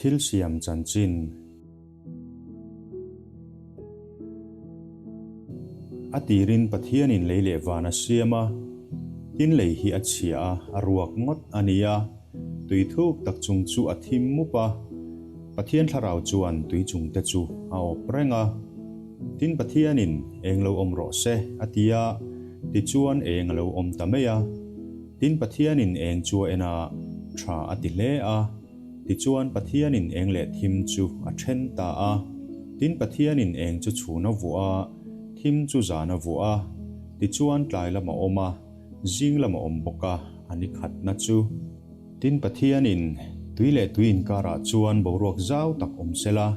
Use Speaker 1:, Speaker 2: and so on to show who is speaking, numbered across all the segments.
Speaker 1: Thil siam chanchin. A tirin Pathianin lei leh van a siam a, tin lei hi a chhia a, a ruak ngawt a ni a, tui thuk tak chung chu a thim mup a. Pathian thlarau chuan tui chungte chu a awp reng a. Tin Pathianin eng lo awm rawh se a ti a, tichuan eng a lo awm ta mai a. Tin Pathianin eng chu a en a, tha a ti hle a. Tichuan Pathianin eng leh thim chu a then ta a. Tin Pathianin eng chu chhun a vuah a, thim chu zan a vuah a. Tichuan tlai lam a awm a, zing lam a awm bawk a, a ni khatna chu. Tin Pathianin tui leh tui inkarah chuan boruak zau tak awm se la,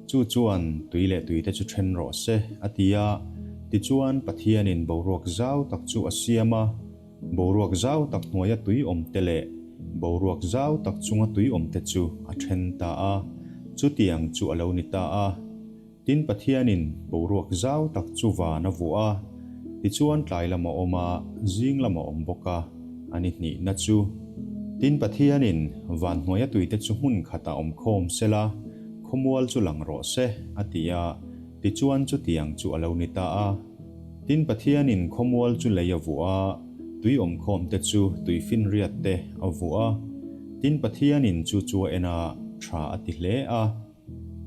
Speaker 1: chu chuan tui leh tuite chu then rawh se, a ti a. Tichuan Pathianin boruak zau tak chu a siam a. Boruak zau tak hnuaia tui awmte leh boruak zau tak chunga tui awmte chu a then ta a, chutiang chu a lo ni ta a. Tin Pathianin boruak zau tak chu van a vuah a, tichuan tlai lam a awm a, zing lam a awm bawk a, a ni hnihna chu. Tin Pathianin van hnuaia tuite chu hmun khatah awm khawm sela, khawmual chu lang rawh se, a ti a, tichuan chutiang chu a lo ni ta a. Tin Pathianin khawmual chu lei a vuah a, tui awmkhawmte chu tui finriat te a vuah a. Tin Pathianin chu chu a en a, tha a ti hle a.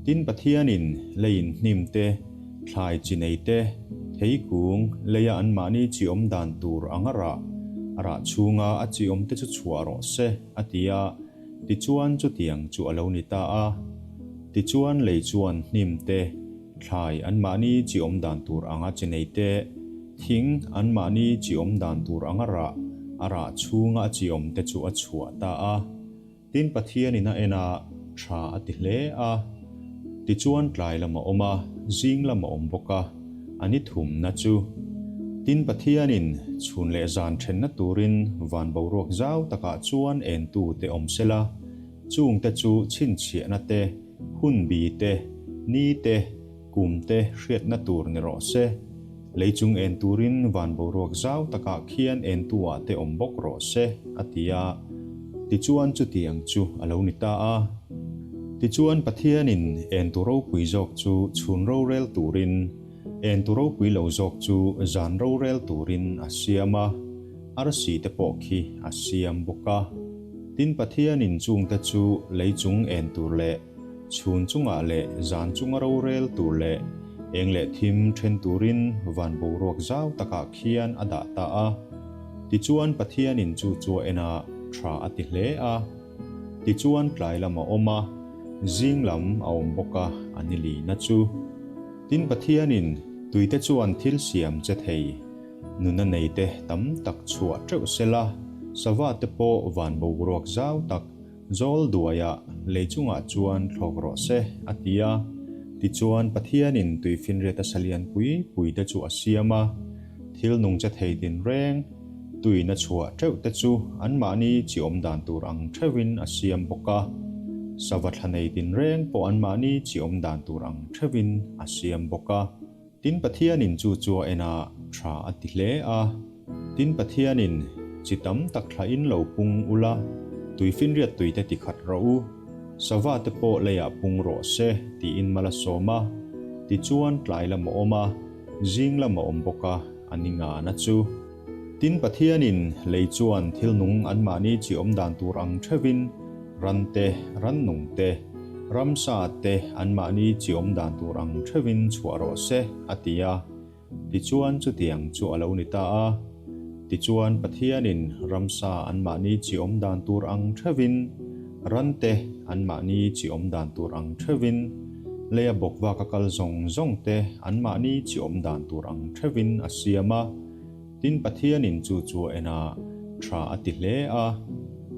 Speaker 1: Tin Pathianin leiin hnim te, thlai chi nei te, thei kung, leia anmahni chi awm dan tur ang a rah, a rah chhunga a chi awmte chu chhuah rawh se, a ti a. Tichuan chutiang chu a lo ni ta a. Tichuan lei chuan hnim te, Thlai anmahni chi awm dan tur anga chi nei te, thing anmahni chi awm dan tur anga rah, a rah chhunga a chi awm te chu a chhuah ta a. Tin Pathianin a en a, tha a ti hle a. Tichuan tlai lam a awm a, zing lam a awm bawk a, a ni thumna chu. Tin Pathianin chhun leh zan thenna turin van boruak zau takah chuan entu te awm sela, Chungte chu chhinchhiahna te, hun bi te, ni te, kum te hriatna tur ni rawh se. Lei chung en turin van boruak zau takah khian entu-ah te awm bawk rawh se, a ti a. Tichuan chutiang chu a lo ni ta a. Tichuan Pathianin entu ropui zawk chu chhun rorel turin, entu ropui lo zawk chu zan rorel turin a siam a. Arsi te pawh khi a siam bawk a. Tin Pathianin chungte chu lei chung en tur leh chhun chungah leh zan chunga rorel tur leh eng leh thim then turin van boruak zau takah khian a dah ta a. Tichuan Pathianin chu chu a en a, tha a ti hle a. Tichuan tlai lam a awm a, zing lam a awm bawk a, a ni lina chu. Tin Pathianin tuite chuan thil siam che thei. Nuna neite tam tak chhuah teuh sela, sava te pawh van boruak zau tak zawl duaiah lei chungah chuan thlawk rawh se, a ti a. Tichuan Pathianin tuifinriata salian pui pui te chu a siam a, thil nung che thei tinreng, tuina chhuah teuh te chu anmahni chi awm dan tur ang theuhin a siam bawk a, sava thla nei tinreng pawh anmahni chi awm dan tur ang theuhin a siam bawk a. Tin Pathianin chu chu a en a, tha a ti hle a. Tin Pathianin, Chi tam tak thlain lo pung ula, tuifinriat tuite ti khat rawh u, sava te pawh leiah pung rawh se, tiin mal a sawm a. Tichuan tlai lam a awm a, zing lam a awm bawk a, a ni ngana chu. Tin Pathianin lei chuan thil nung anmahni chi awm dan tur ang theuhin ran te, rannung te, ramsa te anmahni chi awm dan tur ang theuhin chhuah rawh se, a ti a. Tichuan chutiang chu a lo ni ta a. Tichuan Pathianin ramsa anmahni chi awm dan tur ang theuhin, ran te anmahni chi awm dan tur ang theuhin, leia bawkvak a kal zawng zawng te anmahni chi awm dan tur ang theuhin a siam a. Tin Pathianin chu chu a en a, tha a ti hle a.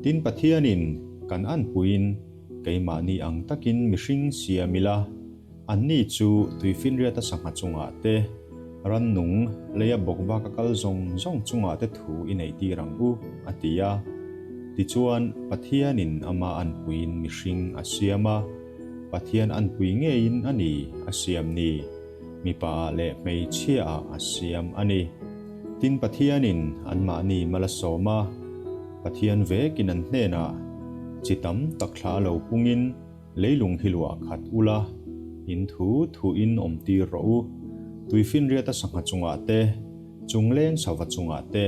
Speaker 1: Tin Pathianin kan anpuiin keimahni ang takin mihring siam ila, anni chu tuifinriata sangha chungah te, rannung leia bawkvak a kal zawng zawng chungah te thu i neihtir ang u, a ti a. Tichuan, Pathianin ama anpuiin mihring a siam a, Pathian anpui ngeiin a ni a siam ni. Mipa ah leh hmeichhia ah a siam a ni. Tin Pathianin anmahni mal a sawm a, Pathian vekin an hnenah chi tam tak thla lo pungin Leilung hi luah khat ula, in thu thuin awmtir rawh u. Tuifinriata sangha chungah te, chungleng sava chungah te,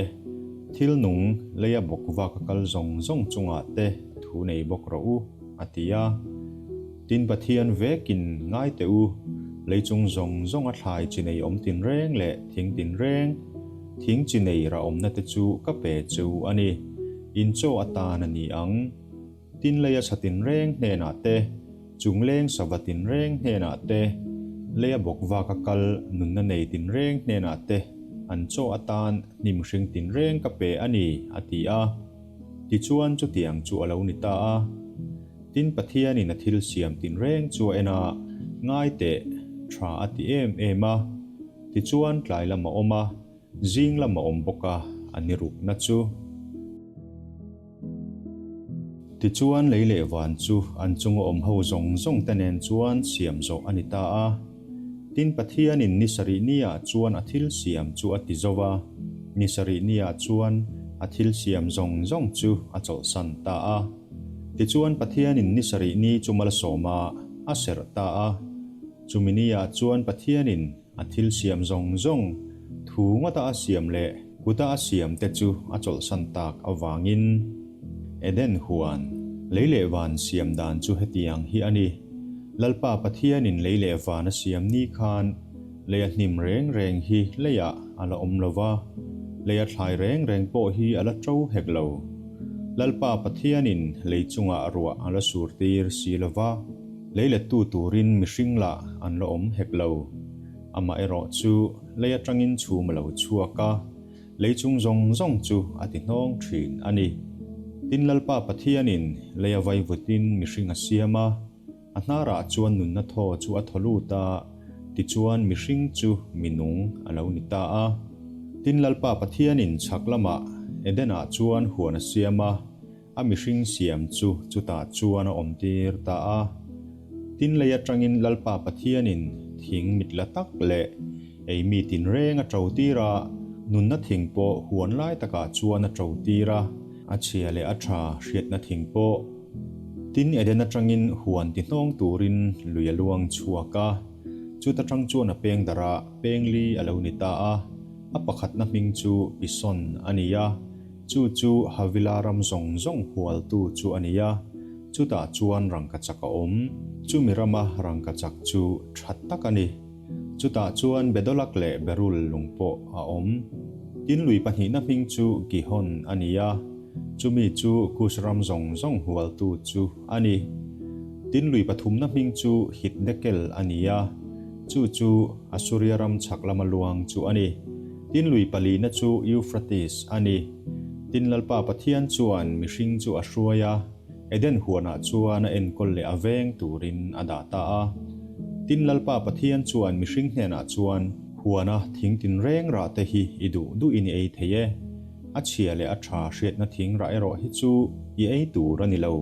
Speaker 1: thil nung leia bawk vak a kal zawng zawng chungah te thu nei bawk rawh u, a ti a. Tin Pathian vekin ngai teh u, lei chung zawng zawng a thlai chi nei awm tinreng leh thing tinreng, thing chi nei rah awmna te chu ka pe che u a ni, in chaw atan a ni ang. Tin leia sa tinreng hnenah te, chungleng sava tinreng hnenah te, leia bawk vaka kal nunna nei tinreng hnenah te an chaw atan hnim hring tinreng ka pe a ni, a ti a. Tichuan chutiang chu a lo ni ta a. Tin Pathianin a thil siam tinreng chu a en a, ngai teh, tha a ti em em a. Tichuan tlai lam a awm a, zing lam a awm bawk a, a ni rukna chu. Tichuan lei leh van chu an chunga awm ho zawng zawng te nen chuan siam zawh a ni ta a. Tin Pathianin ni sarih niah chuan a thil siam chu a ti zo va, ni sarih niah chuan a thil siam zawng zawng chu a chawlhsan ta a. Tichuan Pathianin ni sarih ni chu malsawm a, a serh ta a. Chumi niah chuan Pathianin A thil siam zawng zawng, thu ngawta a siam leh kuta a siam te chu a chawlhsan tak avangin Eden huan, lei leh van siam dan chu hetiang hi a ni. Lalpa Pathianin lei leh van a siam ni khan lei a hnim reng reng hi leiah a la awm lo va, lei a thlai reng reng pawh hi a la ṭo hek lo. Lalpa Pathianin lei chungah ruah a la surtir si lo va. Lei lettu turin mihring lah an la awm hek lo. Amaherawh chu lei atangin chhum a lo chhuak a, lei chung zawng zawng chu a ti hnawng thin a ni. Tin Lalpa Pathianin lei a vaivutin mihring a siam a, a hnarah chuan nunna thaw chu a thaw lut a, tichuan mihring chu mi nung a lo ni ta a. Tin Lalpa Pathianin chhak lamah Eden-ah chuan huan a siam a, A mihring siam chu chutah chuan a awmtir ta a. Tin lei atangin Lalpa Pathianin thing mit la tak leh ei mi tinreng a ṭo tir a, nunna thing pawh huan lai takah chuan a ṭo tir a, a chhia leh a ṭha hriatna thing pawh. Tin Eden atangin huan ti hnawng turin lui a luang chhuak a, chuta tang chuan a peng darh a, peng li a lo ni ta a, a pakhatna hming chu Pison a ni a. Chu chu Havila ram zawng zawng hualtu chu a ni a, chutah chuan rangkachak a awm. Chumi rama rangkachak chu tha tak a ni. Chutah chuan Bedolak leh Berul lung pawh a awm. Tin lui pahnihna hming chu Gihon a ni a, chumi chu Kush ram zawng zawng hualtu chu a ni. Tin lui pathumna hming chu Hiddekel a ni a, chu chu Asuria ram chhak lama luang chu a ni. Tin lui palina chu Euphrates a ni. Tin Lalpa Pathian chuan mihring chu a hruai a, Eden huanah chuan a enkawl leh a veng turin a dah ta a. Tin Lalpa Pathian chuan mihring hnenah chuan, Huana thing tinreng rah te hi i duh duhin i ei thei e. A chhia leh a tha hriatna thing rah erawh hi chu i ei tur a ni lo.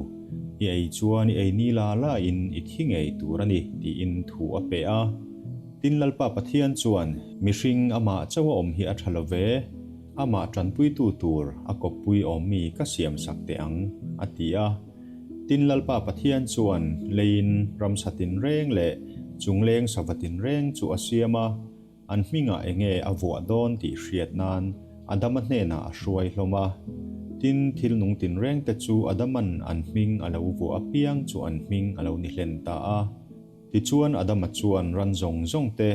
Speaker 1: I ei chuan i ei ni la lain i thi ngei tur a ni, tiin thu a pe a. Tin Lalpa Pathian chuan, Mihring amah chauh a awm hi a tha lo ve, amah tanpuitu tur a kawppui awm mi ka siamsak teh ang, a ti a. Tin Lalpa Pathian chuan leiin ramsa tinreng leh chungleng sava tinreng chu a siam a, an hmingah enge a vuah dawn tih hriat nan Adama hnenah a hruai hlawm a. Tin, thil nung tinrengte chu Adaman an hming a lo vuah apiang chu an hming a lo ni hlen ta a. Tichuan Adama chuan ran zawng zawng te,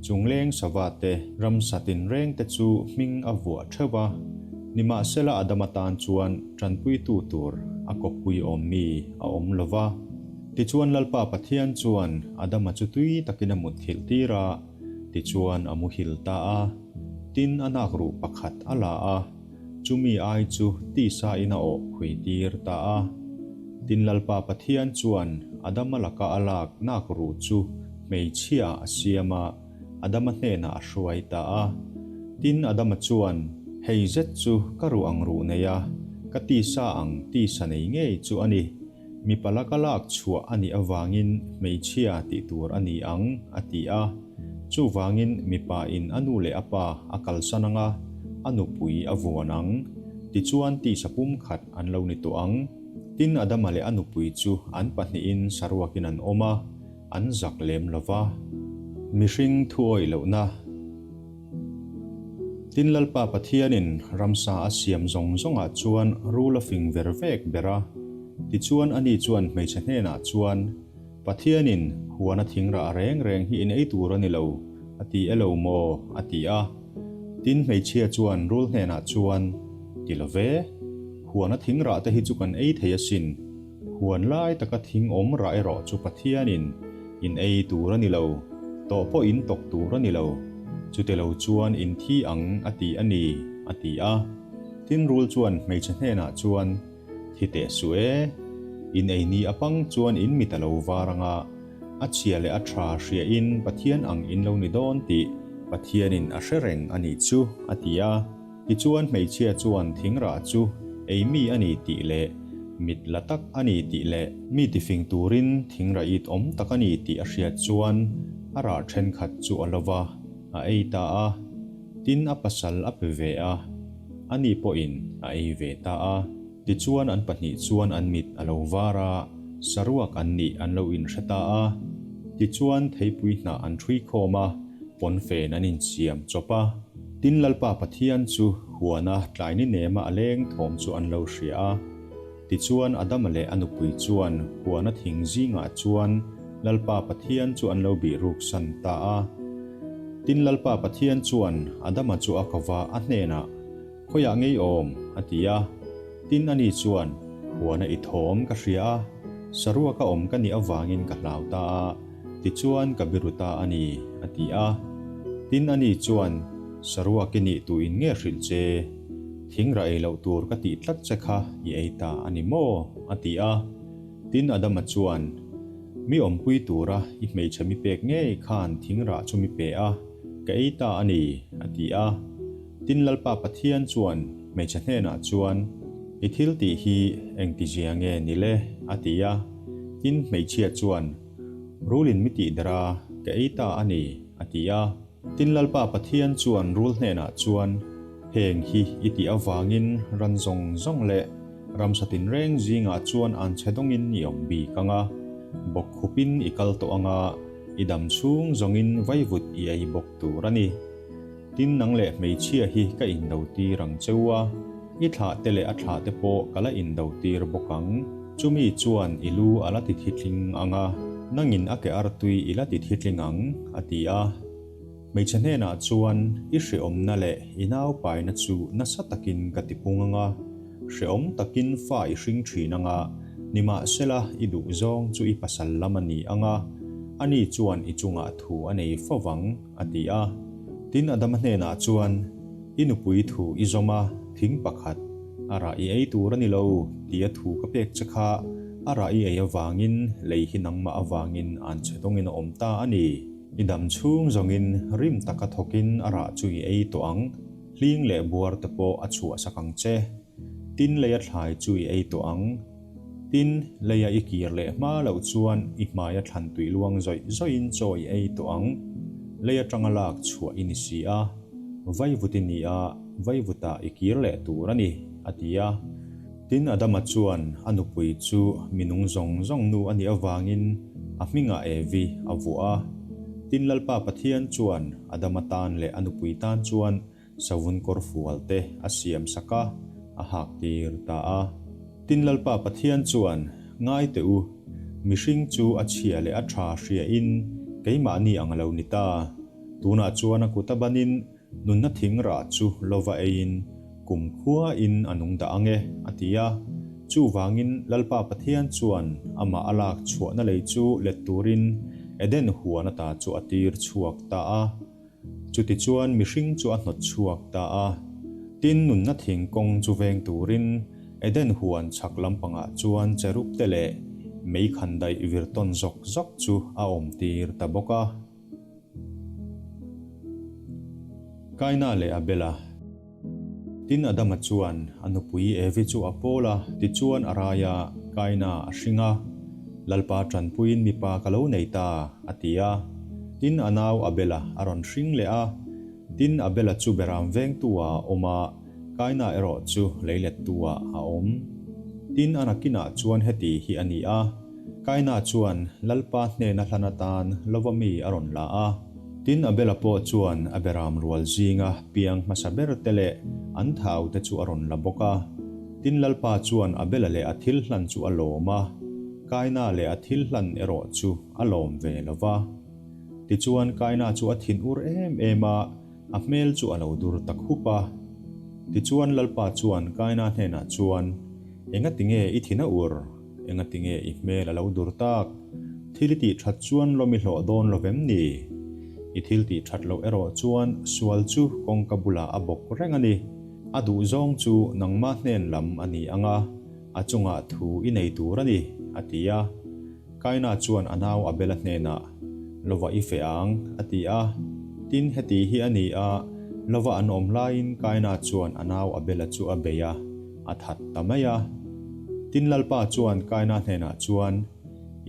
Speaker 1: chungleng sava te, ramsa tinreng te chu hming a vuah theuh va. Nimahsela Adama tan chuan tanpuitu tur a kawppui awm mi a awm lo va. Tichuan Lalpa Pathian chuan Adama chu tui takin a mutthilh tir a, tichuan a muhil ta a. Tin a nakruh pakhat a la a, chumi ai chu tisa in a awh phui tir ta a. Tin Lalpa Pathian chuan Adama laka a lak nak ruh chu hmeichhia a siam a, Adama hnenah a hruai ta a. Tin Adama chuan, Hei zet chu ka ruh ang ruh nei a, ka tisa ang tisa nei ngei chu a ni. Mipa laka lak chhuah a nih avangin hmeichhia tih tur a ni ang, a ti a. Chuvangin mipa in a nu leh a pa a kalsan ang a, a nupui a vuan ang. Tichuan tisa pumkhat an lo ni tawh ang. Tin, Adama leh a nupui chu an pahnihin saruakin an awm a, an zak lem lo va. Mihring thuawih lohna. Tin, Lalpa Pathianin ramsa a siam zawng zawngah chuan rul a fing ver vek ber a. Tichuan, ani chuan hmeichhe hnenah chuan, Pathianin huana thingrah reng reng hi in ei tur a ni lo, a ti e lo maw? a ti a. Tin, hmeichhia chuan rul hnenah chuan, Ti lo ve, huana thingrah te hi chu kan ei thei asin. Huan lai taka thing awm rah erawh chu Pathianin in ei tur a ni lo, tawh pawh in tawk tur a ni lo, chute lo chuan in thi ang a ti a ni, a ti a. Tin, rul chuan hmeichhe hnenah chuan, Thi teh suh e, in ei ni apang chuan in mit a lo var anga, a chhia leh a tha hriain Pathian ang in lo ni dawn tih Pathianin a hre reng a nih chu, a ti a. Tichuan hmeichhia chuan thingrah chu ei mi a ni tih leh mit la tak a ni tih leh mi tifing turin thingrah it awm tak a ni tih a hriat chuan a rah thenkhat chu a lo va, a ei ta a. Tin a pasal a pe ve a, ani pawhin a ei ve ta a. Tichuan an pahnih chuan an mit a lo var a, saruak an nih an lo inhre ta a. Tichuan theipui hnah an ṭhui khawm a, pawnfen an insiam chawp a. Tin Lalpa Pathian chu huana tlai ni nema a leng thawm chu an lo hria a. Tichuan Adama leh a nupui chuan huana thing zingah chuan Lalpa Pathian chu an lo bih ruksan ta a. Tin Lalpa Pathian chuan Adama chu a ko va, a hnenah, Khawiah ngei awm? a ti a. Tin ani chuan, Huana i thawm ka hria a, saruaka awm ka nih avangin ka hlau ta a, tichuan ka biru ta a ni, a ti a. Tin ani chuan, Saruak i nih tuin nge hrilh che? Thingra ei loh tur ka tih tlat che kha i ei ta a ni maw? a ti a. Tin Adama chuan, Mi awmpui tura i hmeichhe mi pek ngei khan thingrah chu mi pe a, ka ei ta a ni, a ti a. Tin Lalpa Pathian chuan hmeichhe hnenah chuan, I thil tih hi engtizia nge ni le? a ti a. Tin hmeichhia chuan, Rulin mi tih der a, ka ei ta a ni, a ti a. Tin Lalpa Pathian chuan rul hnenah chuan, Heng hi i tih avangin ran zawng zawng leh ramsa tinreng zingah chuan an chhe dawngin i awm bik ang a, bawk khupin i kal tawh ang a, i dam chhung zawngin vaivut i ei bawk tur a ni. Tin nang leh hmeichhia hi ka indo tir ang cheu a, i thlah te leh a thlah te pawh ka la indo tir bawk ang. Chumi chuan i lu a la ti thitling ang a, nangin a ke artui i la ti thitling ang, a ti a. Hmeichhe hnenah chuan i hreawmna leh i naupaina chu nasa takin ka ti pung ang a, hreawm takin fa i hring thin ang a, nimahsela i duhzawng chu i pasal lam a ni ang a, ani chuan i chungah thu a nei fo vang. A ti a. Tin, Adama hnenah chuan, I nupui thu i zawm a, thing pakhat, a rah i ei tur a ni lo, tia thu ka pek che kha, a rah i ei avangin lei hi nangmah avangin an che dawngin a awm ta a ni. I dam chhung zawngin rim taka thawkin a rah chu i ei tawh ang, hling leh buar te pawh a chhuahsak ang che. Tin, leia thlai chu i ei tawh ang. Tin, leia i kir leh hma loh chuan i hmaia thlan tui luang zawih zawihin chaw i ei tawh ang. Lei atanga lak chhuah i ni si a, vaivut i ni a, vaivutah i kir leh tur a ni, a ti a. Tin, Adama chuan a nupui chu mi nung zawng zawng nu a nih avangin a hmingah Evi a vuah a. Tin, Lalpa Pathian chuan Adama tan leh a nupui tan chuan Savun kawr fual te a siam sak a, a hak tir ta a. Tin Lalpa Pathian chuan, Ngai teh u, mihring chu a chhia leh a tha hriain keimahni ang a lo ni ta. Tunah chuan a kut a banin nunna thing rah chu lova eiin kum khuain a nung dah ang e, a ti a. Chuvangin Lalpa Pathian chuan amah a lak chhuahna lei chu let turin Eden huan ata chu a tir chhuak ta a. Chutichuan mihring chu a hnawt chhuak ta a. Tin, nunna thing kawng chu veng turin Eden huan chhak lampangah chuan cherub te leh mei khan daih vir tawn zawk zawk chu a awm tir ta bawk a. Kaina leh Abela. Tin, Adama chuan a nupui Evi chu a pawl a, tichuan a rai a, Kaina a hring a. Lalpa tanpuiin mipa ka lo nei ta, a ti a. Tin, a nau Abela a rawn hring leh a. Tin, Abela chu beram vengtu-ah a awm a, Kaina erawh chu leilettu-ah a awm. Tin, a nakinah chuan heti hi a ni a, Kaina chuan Lalpa hnena hlan atan lova mi a rawn la a. Tin, Abela pawh chuan a beram rual zinga piang hmasa berte leh an thaute chu a rawn la bawk a. Tin, Lalpa chuan Abela leh a thil hlan chu a lawm a, Kaina leh a thil hlan erawh chu a lawm ve lo va. Tichuan, Kaina chu a thinur em em a, a hmel chu a lo dur ta khup a. Tichuan, Lalpa chuan Kaina hnenah chuan, Engati nge i thin a ur? Engati nge i hmel a lo dur tak? Thil i tih that chuan lawm i hlawh dawn lo vem ni? I thil tih that loh erawh chuan sual chu kawngka bulah a bawk reng a ni. A duhzawng chu nangmah hnen lam a ni ang a, a chungah thu i nei tur a ni, a ti a. Kaina chuan a nau Abela hnenah, Lova i feh ang, a ti a. Tin, heti hi a ni a, Lova an awm laiin Kaina chuan a nau Abela chu a bei a, a that ta mai a. Tin, Lalpa chuan Kaina hnenah chuan,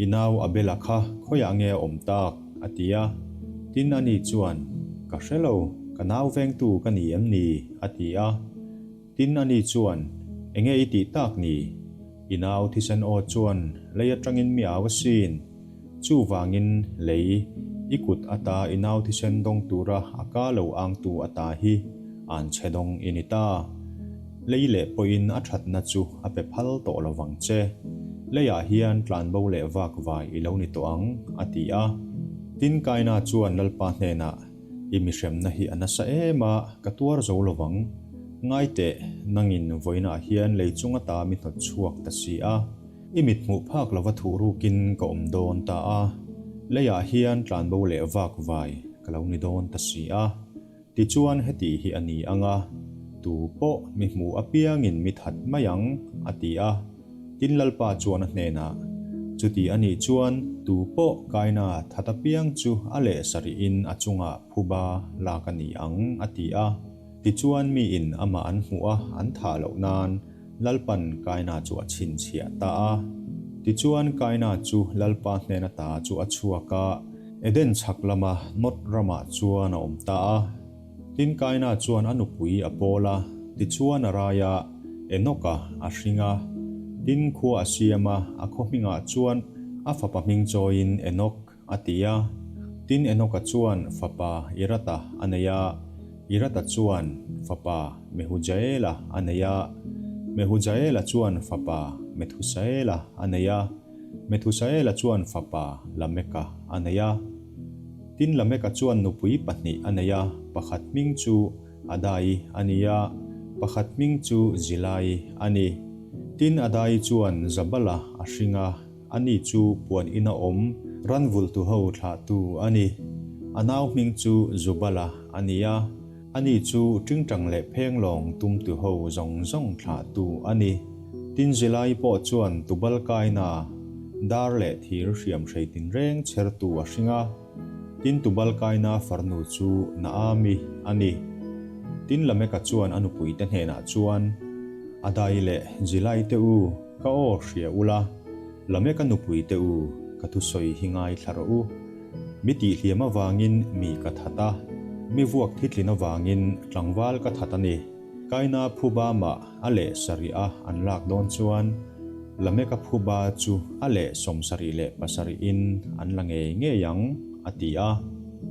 Speaker 1: I nau Abela kha khawiah nge a awm tak? a ti a. Tin, ani chuan, Ka hre lo, ka nau vengtu ka ni em ni? a ti a. Tin, ani chuan, Enge i tih tak ni? I nau thisen aw chuan lei atangin mi au asin. Chuvangin, lei, i kut ata i nau thisen dawng tura a ka lo angtu ata hi an chhe dawng i ni ta. Lei leh pawhin a thatna chu a pe phal tawh lo vang che. Leiah hian tlanbo leh vak vai i lo ni tawh ang, a ti a. Tin, Kaina chuan Lalpa hnenah, I mihremna hi a nasa em a, ka tuar zo lo vang. Ngai teh, nangin vawiinah hian lei chung ata mi hnawt chhuak ta si a. I mit hmuh phak lova thuh rukin ka awm dawn ta a, leiah hian tlanbo leh vak vai ka lo ni dawn ta si a. Tichuan heti hi a ni ang a, tu pawh mi hmuh apiangin mi that mai ang, a ti a. Tin Lalpa chuan a hnenah, Chuti a nih chuan tu pawh kaina that apiang chu a leh sarihin a chungah phuba lak a ni ang, a ti a. Tichuan miin amah an hmuh a, an thah loh nan Lalpan Kaina chu a chhinchhiah ta a. Tichuan Kaina chu Lalpa hnen ata chu a chhuak a, Eden chhak lama Nod ramah chuan a awm ta a. Tin Kaina chuan a nupui a pawl a, tichuan a rai a, Enoka a hring a. Tin khua a siam a, a khaw hmingah chuan a fapa hming chawiin Enok a ti a. Tin Enoka chuan fapa Irata a nei a, Irata chuan fapa Mehujaela a nei a, Mehujaela chuan fapa Methusaela a nei a, Methusaela chuan fapa Lameka a nei a. Tin Lameka chuan nupui pahnih a nei a, pakhat hming chu Adai a ni a, pakhat hming chu Zilai a ni. Tin Adai chuan Zabala a hring a, ani chu puan ina awm ranvulhtuho thlahtu a ni. A nau hming chu Zubala a ni a, ani chu tingtang leh phenglawng tumtuho zawng zawng thlahtu a ni. Tin Zilai pawh chuan Tubalkaina dar leh thir hriam hrei tinreng chhertu a hring a. Tin Tubalkaina farnu chu Naami a ni. Tin Lameka chuan a nupuite hnenah chuan, Adai leh Zilai te u, ka aw hria ula, Lameka nupuite u, ka thusawi hi ngaithla rawh u. Mi tihhliam avangin mi ka that a, mi vuak thitlin avangin tlangval ka that a ni. Kaina phuba mah a leh sarih a an lak dawn chuan Lameka phuba chu a leh 77 leh in an la ngei ngei ang, a ti a.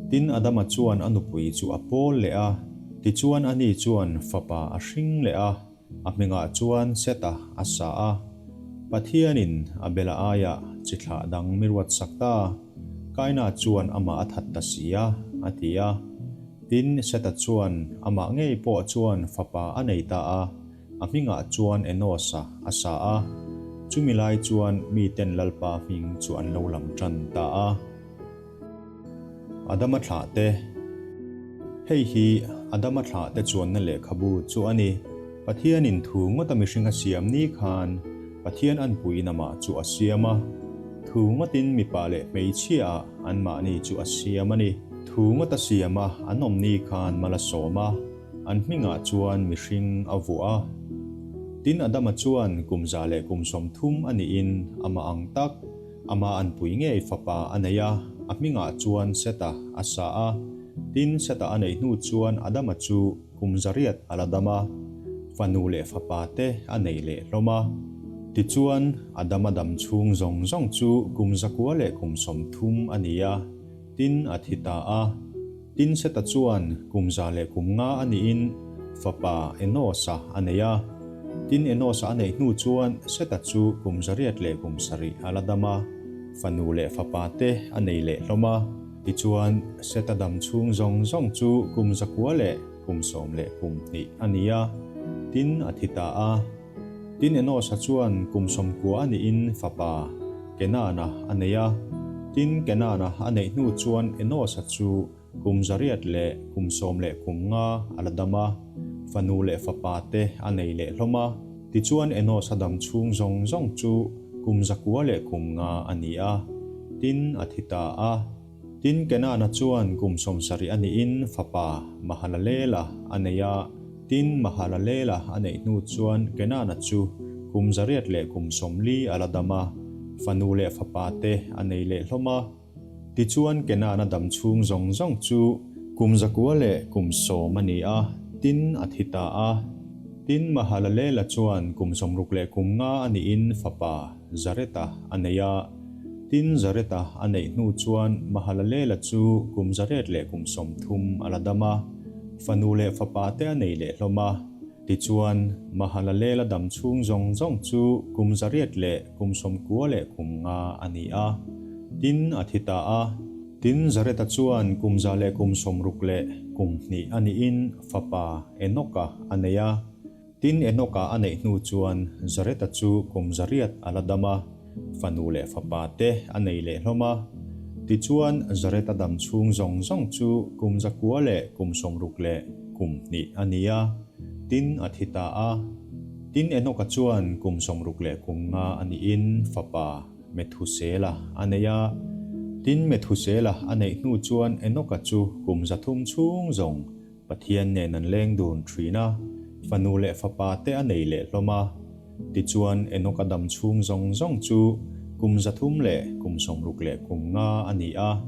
Speaker 1: Tin, Adama chuan a nupui chu a pawl leh a, tichuan ani chuan fapa a hring leh a, a hmingah chuan Seta a sa a. Pathianin Abela aiah chi thlah dang mi ruatsak ta, Kaina chuan amah a that ta si a, a ti a. Tin, Seta chuan amah ngei pawh chuan fapa a nei ta a, a hmingah chuan Enosa a sa a. Chumi lai chuan miten Lalpa hming chu an lo lam tan ta a. Adama thlahte Hei hi Adama thlahte chuanna lehkhabu chu a ni. Pathianin thu ngawta mihring a siam ni khan Pathian anpuiin amah chu a siam a. Thu ngawtin mipa leh hmeichhia-ah anmahni chu a siam a ni. Thu ngawta siama an awm ni khan mal a sawm a, an hmingah chuan mihring a vuah a. Tin, Adama chuan kum 130 a nihin amah ang tak, amah anpui ngei fapa a nei a, a hmingah chuan Seta a sa a. Tin, Seta a neih hnu chuan Adama chu kum 800 a la dam a, fanu leh fapa te a nei leh hlawm a. Tichuan, Adama dam chhung zawng zawng chu kum zakua leh kum 30 a ni a, tin a thi ta a. Tin Seta chuan kum 103 a nihin fapa Enosa a nei a. Tin Enosa a neih hnu chuan Seta chu kum 807 a la dam a, fanu leh fapa te a nei leh hlawm a. Tichuan, Seta dam chhung zawng zawng chu kum 912 a ni a, tin a thi ta a. Tin Enosa chuan kum 90 a nihin fapa Kenana a nei a. Tin Kenana a neih hnu chuan Enosa chu kum 815 a la dam a, fanu leh fapa te a nei leh hlawm a. Tichuan Enosa dam chhung zawng zawng chu kum 905 a ni a, tin a thi ta a. Tin, Kenana chuan kum 70 a nihin fapa Mahalalela a nei a. Tin, Mahalalela a neih hnu chuan Kenana chu kum 840 a la dam a, fanu leh fapa te a nei leh hlawm a. Tichuan, Kenana dam chhung zawng zawng chu kum 910 a ni a, tin a thi ta a. Tin, Mahalalela chuan kum 65 a nihin fapa Zareta a nei a. Tin, Zareta a neih hnu chuan Mahalalela chu kum 830 a la dam a, fanu leh fapa te a nei leh hlawm a. Tichuan, Mahalalela dam chhung zawng zawng chu kum 895 a ni a. Tin, a thi ta a. Tin, Zareta chuan kum 162 a nihin fapa Enoka a nei a. Tin, Enoka a neih hnu chuan Zareta chu kum 800 a la dam a, fanu leh fapa te a nei leh hlawm a. Tichuan, Zareta dam chhung zawng zawng chu kum 962 a ni a, tin a thi ta a. Tin, Enoka chuan kum 65 a nihin fapa Methusela a nei a. Tin, Methusela a neih hnu chuan Enoka chu kum 300 chhung zawng Pathian nen an leng dun thin a, fanu leh fapa te a nei leh hlawm a. Tichuan, Enoka dam chhung zawng zawng chu kum 365 a ni a.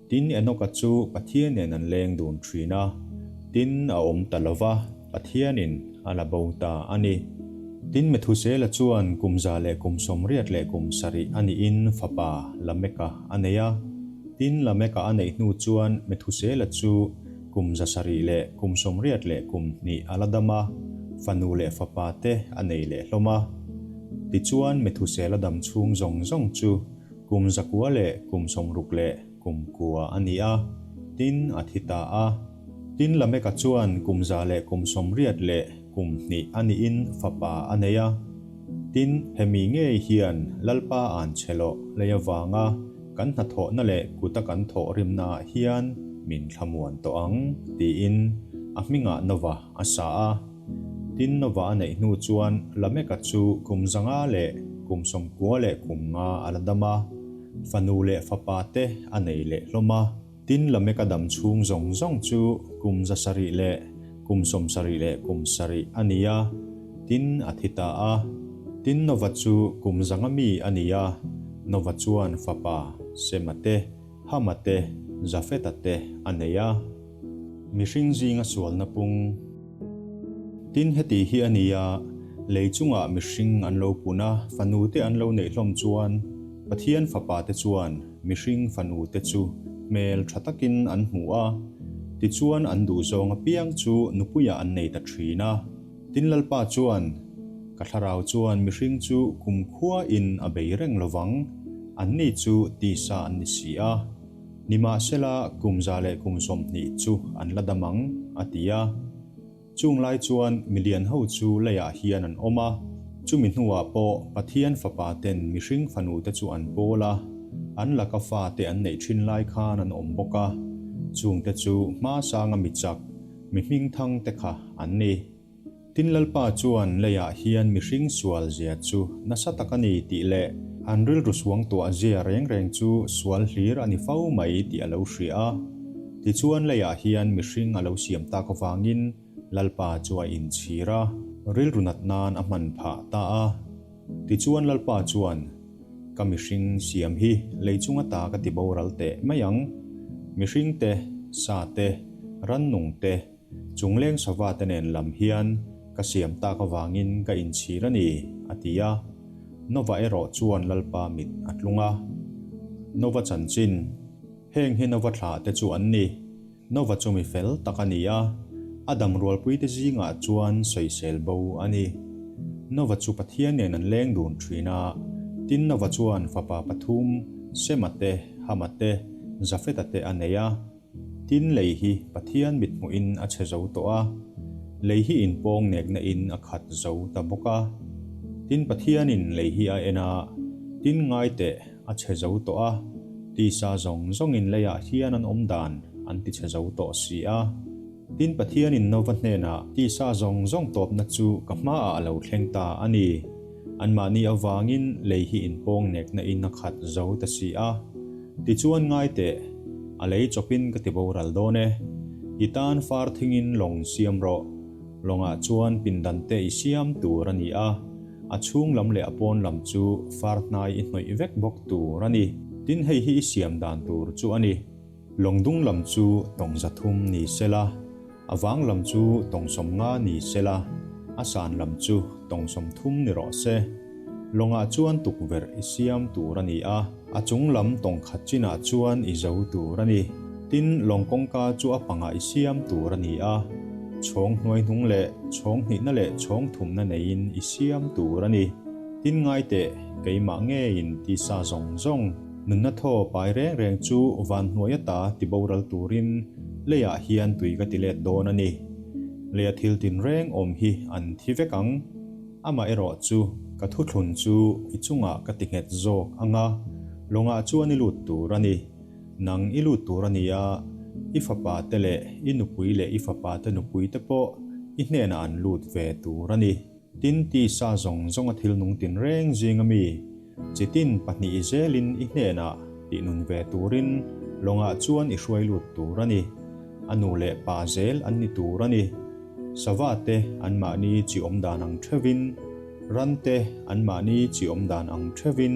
Speaker 1: Tin, Enoka chu Pathian nen an leng dun thin a, tin a awm ta lo va, Pathianin a la bo ta a ni. Tin, Methusela chuan kum 187 a nihin fapa Lameka a nei a. Tin, Lameka a neih hnu chuan Methusela chu kum 782 a la dam a, fanu leh fapa te a nei leh hlawm a. Tichuan, Methusela dam chhung zawng zawng chu kum 969 a ni a, tin a thi ta a. Tin, Lameka chuan kum 182 a nihin fapa a nei a. Tin, hemi ngei hian Lalpa an che loh lei avanga kan hnathawhna leh kuta kan thawh rimnaah hian min thlamuan tawh ang, tiin a hmingah Nova a sa a. Tin, Nova a neih hnu chuan Lameka chu kum 595 a la dam a, fanu leh fapa te a nei leh hlawm a. Tin, Lameka dam chhung zawng zawng chu kum 777 a ni a, tin a thi ta a. Tin, Nova chu kum 100 mi a ni a, Nova chuan fapa Sema te, Hama te, Jafeta te a nei a. Mihring zinga sualna pung. Tin, heti hi a ni a, lei chungah mihring an lo pun a, fanu te an lo neih hlawm chuan Pathian fapa te chuan mihring fanu te chu hmel tha takin an hmu a, tichuan an duhzawng apiang chu nupuiah an nei ta thin a. Tin Lalpa chuan, Ka thlarau chuan mihring chu kumkhuain a bei reng lovang, anni chu tisa an ni si a. Nimahsela kum 120 chu an la dam ang, a ti a. Chung lai chuan milian ho chu leiah hian an awm a, chumi hnuah pawh Pathian fapa ten mihring fanu te chu an pawl a, an laka fa te an neih thin lai khan an awm bawk a, chung te chu hma sanga mi chak, mi hmingthang te kha an ni. Tin Lalpa chuan leiah hian mihring sual zia chu nasa tak a ni tih leh an rilru suang tuah zia reng reng chu sual hlir a ni fo mai tih a lo hria a. Tichuan leiah hian mihring a lo siam tak avangin Lalpa chu a inchhir a, rilru nat nan a hman phah ta a. Tichuan Lalpa chuan, Ka mihring siam hi lei chung ata ka ti boral teh mai ang. Mihring te, sa te, rannung te, Chungleng sava te nen lam hian ka siam tak avangin ka inchhir a ni, a ti a. Nova erawh chuan Lalpa mit a tlung a. Nova chanchin, Heng hi Nova thlah te chu an ni. Nova chu mi fel tak a ni a, a dam rualpuite zingah chuan sawisel bo a ni. Nova chu Pathian nen an leng dun thin a, tin Nova chuan fapa pathum, Sema te, Hama te, Jafeta te a nei a. Tin lei hi Pathian mithmuhin a chhe zo tawh a, lei hi inpawng nekna in a khat zo ta bawk a. Tin Pathianin lei hi a en a, tin ngai teh a chhe zo tawh a, tisa zawng zawngin leiah hian an awm dan an ti chhe zo tawh si a. Tin, Pathianin Nova hnenah, Tisa zawng zawng tawpna chu ka hmaah a lo thleng ta a ni. Anmahni avangin lei hi inpawng nekna in a khat zo ta si a. Tichuan ngai teh, a lei chawpin ka ti boral dawn e. I tan far thingin lawng siam rawh. Lawngah chuan pindan te i siam tur a ni a, a chhung lam leh a pawn lam chu far hnai i hnawih vek bawk tur a ni. Tin, hei hi i siam dan tur chu a ni. Lawng dung lam chu tawng 300 ni sela, a vang lam chu tawng 50 ni sela, a san lam chu tawng 30 ni rawh se. Lawngah chuan tukverh i siam tur a ni a, a chung lam tawng khat chinah chuan i zo tur a ni. Tin, lawng kawngka chu a pangah i siam tur a ni a, chhawng hnuaihnung leh chhawng hnihna leh chhawng thumna neiin i siam tur a ni. Tin, ngai teh, keimah ngeiin tisa zawng zawng, Nunna thaw pai reng reng chu van hnuai ata ti boral turin leiah hian tui ka ti let dawn a ni. Leia thil tinreng awm hi an thi vek ang. Amah erawh chu ka thuthlun chu i chungah ka ti nghet zawk ang a, lawngah chuan i lut tur a ni. Nang i lut tur a ni a, i fapa te leh i nupui leh i fapa te nupui te pawh i hnenah an lut ve tur a ni. Tin, tisa zawng zawnga thil nung tinreng zinga mi chi tin pahnih zelin i hnenah tih nun ve turin lawngah chuan i hruai lut tur a ni. A nu leh pa zel an ni tur a ni. Sava te anmahni chi awm dan ang theuhin, ran te anmahni chi awm dan ang theuhin,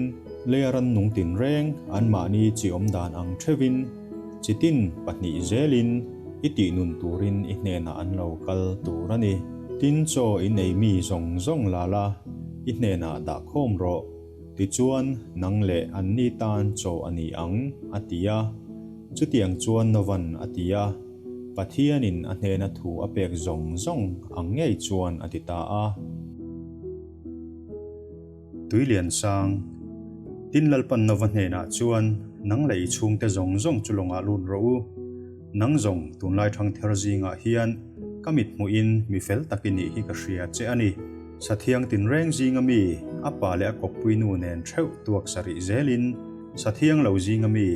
Speaker 1: leia ran nung tinreng anmahni chi awm dan ang theuhin chi tin pahnih zelin i tih nun turin i hnenah an lo kal tur a ni. Tin, chaw in ei mi zawng zawng la la, i hnenah dah khawm rawh. Tichuan, nang leh anni tan chaw a ni ang, a ti a. Chutiang chuan Novan a ti a, Pathianin a hnena thu a pek zawng zawng ang ngei chuan a ti ta a. Tui lian sang. Tin Lalpan Nova hnenah chuan, Nang leh i chhungte zawng zawng chu lawngah lut rawh u. Nang zawng tunlai thangther zingah hian ka mit hmuhin mi fel tak i nih hi ka hria che a ni. Sathiang tinreng zinga mi a pa leh a kawppui nu nen theuh tuak sarih zelin, Sathiang lo zinga mi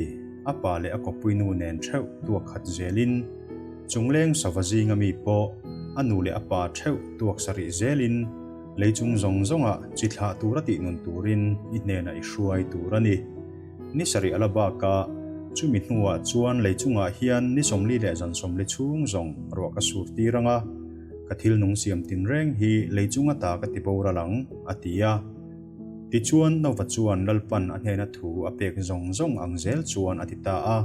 Speaker 1: a pa leh a kawppui nu nen theuh tuak khat zelin, Chungleng sava zinga mi pawh a nu leh a pa theuh tuak sarih zelin, Lei chung zawng zawngah chi thlah tura tih nun turin i hnenah i hruai tur a ni. Ni sarih a la bak a, chumi hnuah chuan lei chungah hian ni 40 leh zan 40 chhung zawng ruah ka sur tir ang a, ka thil nung siam tinreng hi lei chung ata ka ti boral ang, a ti a. Tichuan Nova chuan Lalpan a hnena thu a pek zawng zawng ang zel chuan a ti ta a.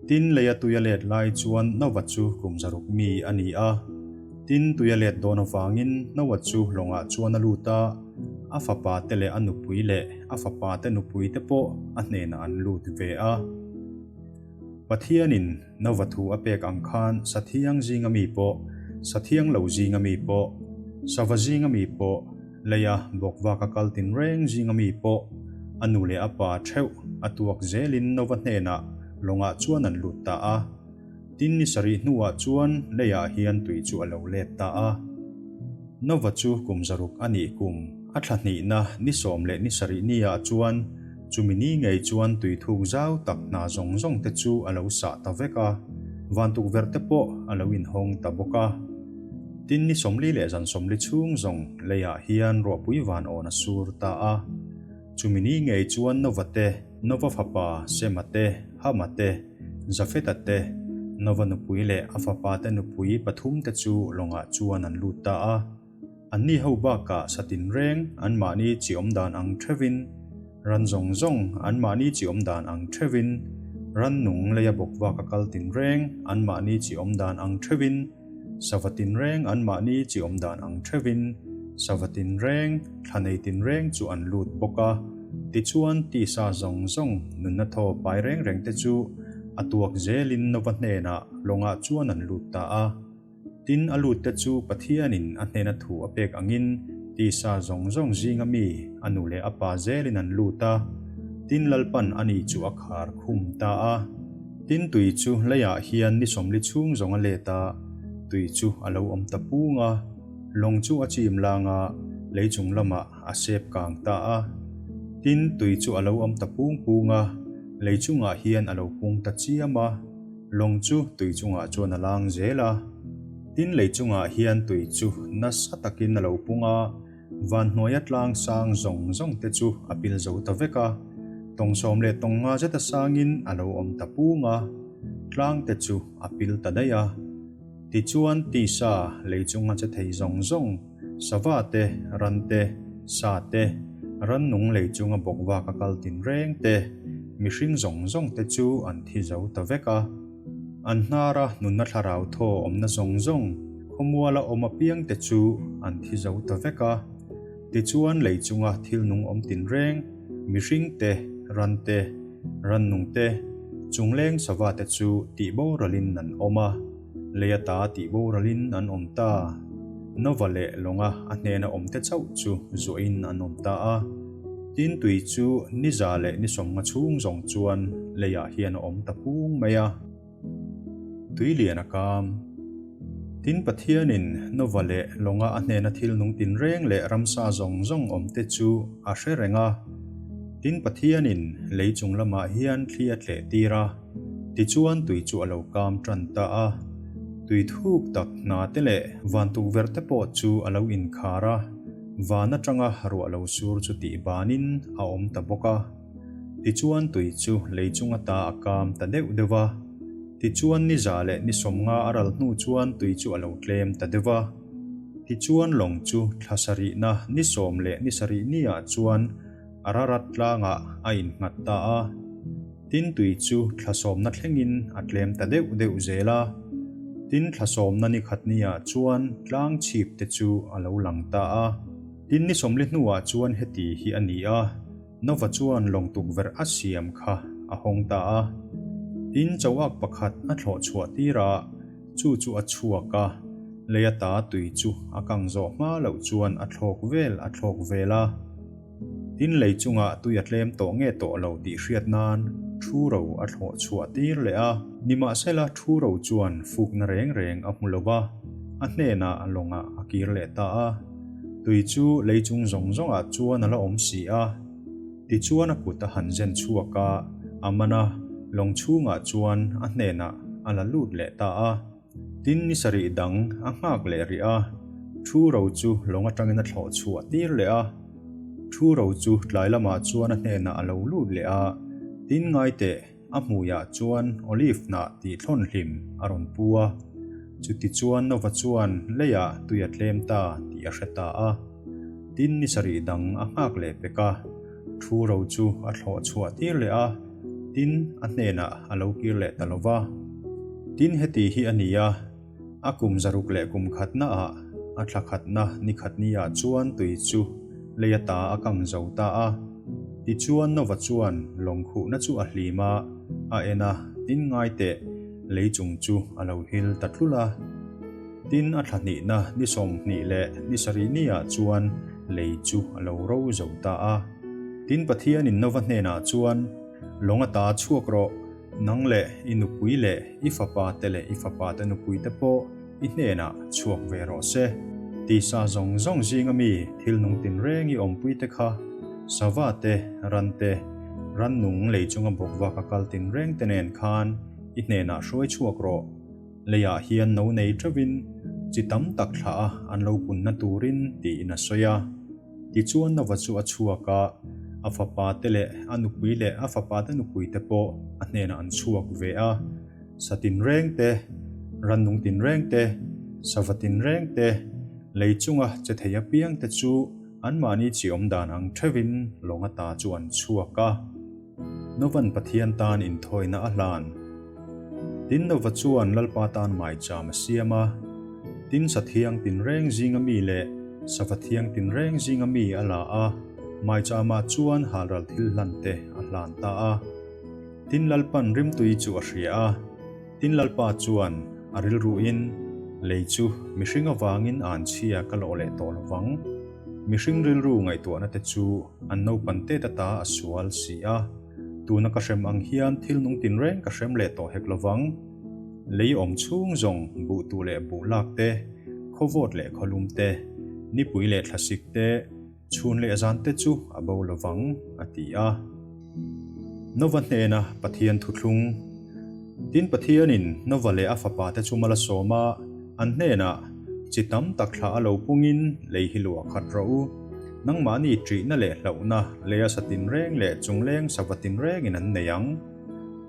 Speaker 1: Tin, leia tui a let lai chuan Nova chu kum 600 mi a ni a. Tin, tui a let dawn avangin Noah chu lawngah chuan a lut a, a fapa te leh a nupui leh a fapa te nupui te pawh a hnenah an lut ve a. Pathianin Nova thu a pek ang khan Sathiang zinga mi pawh, Sathiang lo zinga mi pawh, Sava zinga mi pawh, Leia bawkvak a kal tinreng zinga mi pawh a nu leh a pa theuh a tuak zelin Nova hnenah lawngah chuan an lut ta a. Tin ni sarih hnuah chuan leiah hian tui chu a lo let ta a. Nova chu kum 600 a nih kum a thla hnihna ni 10 leh ni sarih niah chuan chumi ni ngei chuan tui thuk zau tak hna zawng zawng te chu a lo sah ta vek a, van tukverh te pawh a lo inhawng ta bawk a. Tin ni 40 leh zan 40 chhung zawng leiah hian ruahpui van awn a sur ta a. Chumi ni ngei chuan Nova te, Nova fapa Sema te, Hama te, Jafeta te, Nova nupui leh a fapa te nupui pathum te chu lawngah chuan an lut ta a. Anni ho bakah sa tinreng anmahni chi awm dan ang theuhin, ran zawng zawng anmahni chi awm dan ang theuhin, rannung leia bawkvak a kal tinreng anmahni chi awm dan ang theuhin, sava tinreng anmahni chi awm dan ang theuhin, Sava tinreng, thla nei tinreng chu an lut bawk a. Tichuan, tisa zawng zawng nunna thaw pai reng reng te chu a tuak zelin Nova hnenah lawngah chuan an lut ta a. Tin, a lut te chu Pathianin a hnena thu a pek angin tisa zawng zawng zinga mi a nu leh a pa zelin an lut a. Tin, Lalpan ani chu a khar khum ta a. Tin, tui chu leiah hian ni sawmli chhung zawng a let a, tui chu a lo awm ta pung a. Lawng chu a chim lang a, lei chung lamah a sep kang ta a. Tin, tui chu a lo awm ta pung pung a, lei chungah hian a lo pung ta chiam a. Lawng chu tui chungah chuan a lang zel a. Tin, lei chungah hian tui chu nasa takin a lo pung a, van hnuaia tlang sang zawng zawng te chu a pil zo ta vek a. Tawng sawm leh tawng nga zeta sangin a lo awm ta pung a, tlang te chu a pil ta daih a. Tichuan, tisa lei chunga che thei zawng zawng, sava te, ran te, sa te, rannung lei chunga bawk vak a kal tinreng te, mihring zawng zawng te chu an thi zo ta vek a. An hnara nunna thlarau thaw awmna zawng zawng, khawmuala awm apiang te chu an thi zo ta vek a. Tichuan, lei chunga thil nung awm tinreng, mihring te, ran te, rannung te, chungleng sava te chu tih boralin an awm a, lei ata tih boralin an awm ta. Nova leh lawnga a hnena awm te chauh chu zuahin an awm ta a. Tin tui chu ni za leh ni sawmnga chhung zawng chuan leiah hian a awm ta pung mai a. Tui lian a kam. Tin Pathianin Nova leh lawnga a hnena thil nung tinreng leh ramsa zawng zawng awmte chu a hre reng a. Tin Pathianin lei chung lamah hian thli a tleh tir a, tichuan tui chu a lo kam tan ta a. Tui thuk tak hna te leh van tukverh te pawh chu a lo inkhar a, van atanga ruah lo sur chu tih banin a awm ta bawk a. Tichuan tui chu lei chung ata a kam ta deuh deuh va. Tichuan ni za leh ni sawmnga a ral hnu chuan tui chu a lo tlem ta deuh va. Tichuan lawng chu thla sarihna ni sawm leh ni sarih niah chuan Ararat tlangah a innghat ta a. Tin tui chu thla sawmna thlengin a tlem ta deuh deuh zel a. Tin thla sawmna ni khat niah chuan tlang chhip te chu a lo lang ta a. Tin ni sawmli hnuah chuan heti hi a ni a. Nova chuan lawng tukverh a siam kha a hawng ta a. Tin, choak pakhat a thlawh chhuah tir a, chu chu a chhuak a, lei ata tui chu a kang zawh hma loh chuan a thlawk vel a thlawk vel a. Tin, lei chungah tui a tlem tawh nge tawh lo tih hriat nan thu ro a thlawh chhuah tir leh a. Nimahsela thu ro chuan fukna reng reng a hmu lo va, a hnenah lawngah a kir leh ta a. Tui chu lei chung zawng zawngah chuan a la awm si a. Tichuan a kut a han zen chhuak a, a man a, lawng chhungah chuan a hnenah a la lut leh ta a. Tin ni sarih dang a nghak leh rih a, thu ro chu lawng atangin a thlawh chhuah tir leh a. Thu ro chu tlai lamah chuan a hnenah a lo lut leh a, tin ngai teh, A hmuiah chuan olive hnah tih thlawn hlim a rawn pu a, chutichuan Nova chuan leiah tui a tlem ta tih a hre ta a. Tin ni sarih dang a nghak leh pek a, thu ro chu a thlawh chhuah tir leh a, tin a hnenah a lo kir leh ta lo va. Tin heti hi a ni a. A kum zaruk leh kum khatna ah a thla khatna ni khat ni ah chuan tui chu lei ata a kang zo ta a. Tichuan Nova chuan lawng khuhna chu a hlim a, a en a, tin ngai teh, lei chung chu a lo hil ta tlul a. Tin a thla hnihna ni 20 leh ni sarih ni ah chuan lei chu a lo ro zo ta a. Tin Pathianin Nova hnenah chuan, Lawng ata chhuak rawh, Nang leh i nupui leh i fapa te leh i fapa te nupui te pawh i hnenah chhuak ve rawh se. Tisa zawng zawng zinga mi thil nung tinreng i awmpui te kha, sava te, ran te, rannung lei chunga bawk vak a kal tinreng te nen khan i hnenah hruai chhuak rawh. Leiah hian no nei teuhin chi tam tak thlah a an lo punna turin tiin a sawi a. Tichuan Nova chu a chhuak a, a fapa te leh a nupui leh a fapa te nupui te pawh a hnenah an chhuak ve a. Sa tinreng te, rannung tinreng te, sava tinreng te, lei chunga che thei apiang te chu anmahni chi awm dan ang theuhin lawng ata chu an chhuak a. Novan Pathian tan inthawina a hlan. Tin Nova chuan Lalpa tan maicham a siam a. Tin Sathiang tinreng zinga mi leh Sava thiang tinreng zinga mi a la a, maichama chuan halral thil hlan te a hlan ta a. Tin Lalpan rimtui chu a hria a, tin Lalpa chuan a rilruin, Lei chu mihring avangin anchhia ka lawh leh tawh lovang. Mihring rilru ngaihtuahna te chu an naupan tet ata a sual si a, tuna ka hrem ang hian thil nung tinreng ka hrem leh tawh hek lovang. Lei awm chhung zawng buh tuh leh buh lak te, khawvawt leh khawlum te, nipui leh thlasik te, chhun leh zan te chu a bo lovang, a ti a. Nova hnena Pathian thuthlung. Tin Pathianin Nova leh a fapa te chu mal a sawm a, an hnenah, Chi tam tak thla a lo pungin lei hi luah khat rawh u. Nangmahni ṭihna leh hlauhna leia sa tinreng leh chungleng sava tinrengin an nei ang.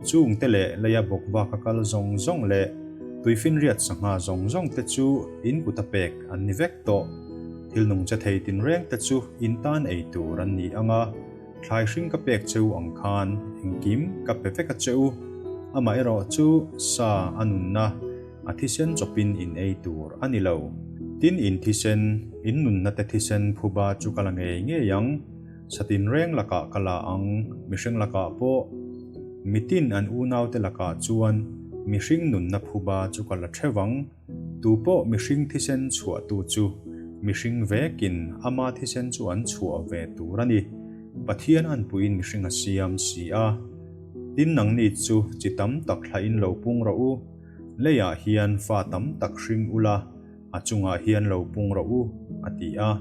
Speaker 1: Chungte leh leia bawk vak a kal zawng zawng leh tuifinriat sangha zawng zawng te chu in kut a pek an ni vek tawh. Thil nung che thei tinreng te chu in tan ei tur an ni ang a, thlai hring ka pek che u ang khan engkim ka pe vek a che u. Amaherawh chu sa a nunna a thisen chawpin in ei tur a ni lo. Tin in thisen, in nunna te thisen phuba chu ka la ngei ngei ang. Sa tinreng lakah ka la ang, mihring lakah pawh. Mitin an unaute lakah chuan mihring nunna phuba chu ka la theuh ang. Tu pawh mihring thisen chhuahtu chu mihring vekin ama thisen chu an chhuah ve tur a ni. Pathian anpuiin mihring a siam si a. Tin nangni chu chi tam tak thlahin lo pung rawh u. Leiah hian fa tam tak hring ula. A chungah hian lo pung rawh u, a ti a.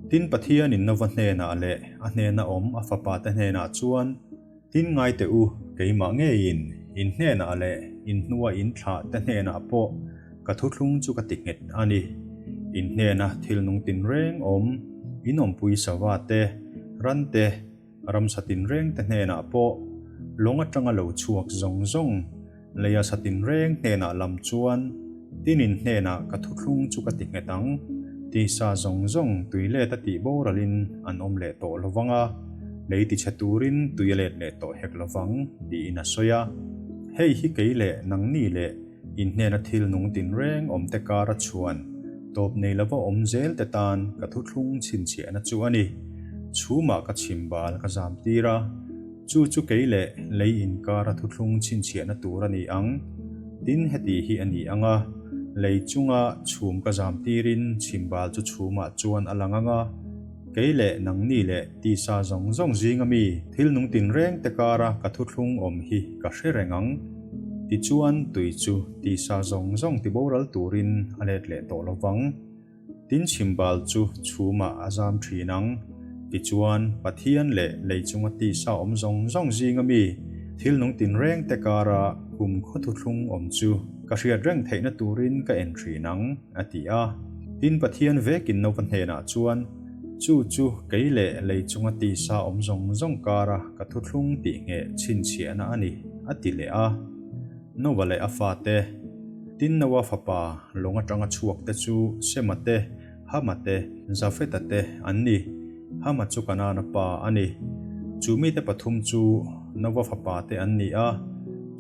Speaker 1: Tin, Pathianin Nova hnenah leh a hnena awm a fapate hnenah chuan, Tin ngai teh u, keimah ngeiin in hnenah leh in hnua in thlah te hnenah pawh ka thuthlung chu ka ti nghet a ni. In hnena thil nung tinreng awm, in awmpui sava te, ran te, Ramsa tinreng te hnenah pawh lawng atanga lo chhuak zawng zawng, leia sa tinreng hnenah lam chuan tinin hnenah ka thuthlung chu ka ti nghet ang, tisa zawng zawng tui let a tih boralin an awm leh tawh lovang a, lei tichhe turin tui a let leh tawh hek lovang, tiin a sawi a. Hei hi kei leh nangni leh In hnena thil nung tinreng awmte kara chuan tawp nei lova awm zel te tan ka thuthlung chhinchhiahna chu a ni. Chhumah ka chhim bal ka zam tir a, chu chu kei leh lei inkara thuthlung chhinchhiahna tur a ni ang. Tin, heti hi a ni ang a, lei chunga chhum ka zam tirin chhim bal chu chhumah chuan a lang ang a, Kei leh nangni leh tisa zawng zawng zinga mi thil nung tinreng te kara ka thuthlung awm hi ka hre reng ang. Tichuan tui chu tisa zawng zawng tiboral turin a let leh tawh lo vang. Tin chhimbal chu chhumah a zam thin ang. Tichuan Pathian leh lei chunga tisa awm zawng zawng zinga mi thil nung tinreng te kara kumkhaw thuthlung awm chu ka hriat reng theihna turin ka en thin ang, a ti a. Tin, Pathian vekin Nova hnenah chuan, Chu chu kei leh lei chunga tisa awm zawng zawng kara ka thuthlung tih ngheh chhinchhiahna a ni, a ti leh a. Nova leh a fate, tin Noa fapa lawng atanga chhuak te chu Sema te, Hama te, Jafeta te an ni. Hama chu Kanaana pa a ni. Chu mite pathum chu Nova fapa te an ni a,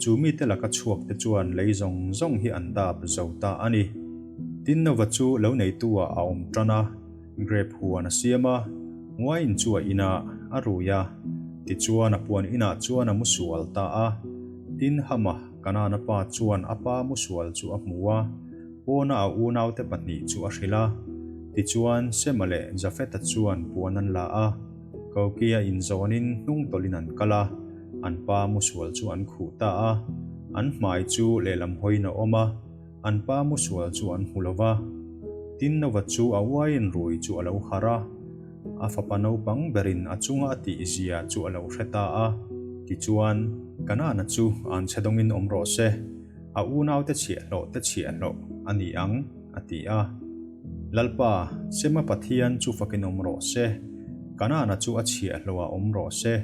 Speaker 1: chu mite laka chhuak te chuan lei zawng zawng hi an dap zo ta a ni. Tin Nova chu lo neitu ah a awm tan a, grape huan a siam a, wine chu a in a, a rui a, tichuan a puan inah chuan a mu sual ta a. Tin Hama, Kanaana pa chuan a pa mu sual chu a hmu a, Pawna a unaute pahnih chu a hrilh a. Tichuan, Sema leh Jafeta chuan puan an la a, Kokia inzawnin hnung tawlhin an kal a, an pa musual chu an khuh ta a. An hmai chu lehlam hawiin a awm a, an pa musual chu an hmu lo va. Tin, Nova chu a uaiin rui chu a lo harh a, a fapa naupang berin a chunga a tihzia chu a lo hre ta a. Tichuan, Kanaana chu anchhe dawngin awm rawh se. A unaute chhiahhlawh te chhiahhlawh a ni ang, a ti a. Lalpa, Sema Pathian chu fakin awm rawh se, Kanaana chu a chhiahhlawhah awm rawh se.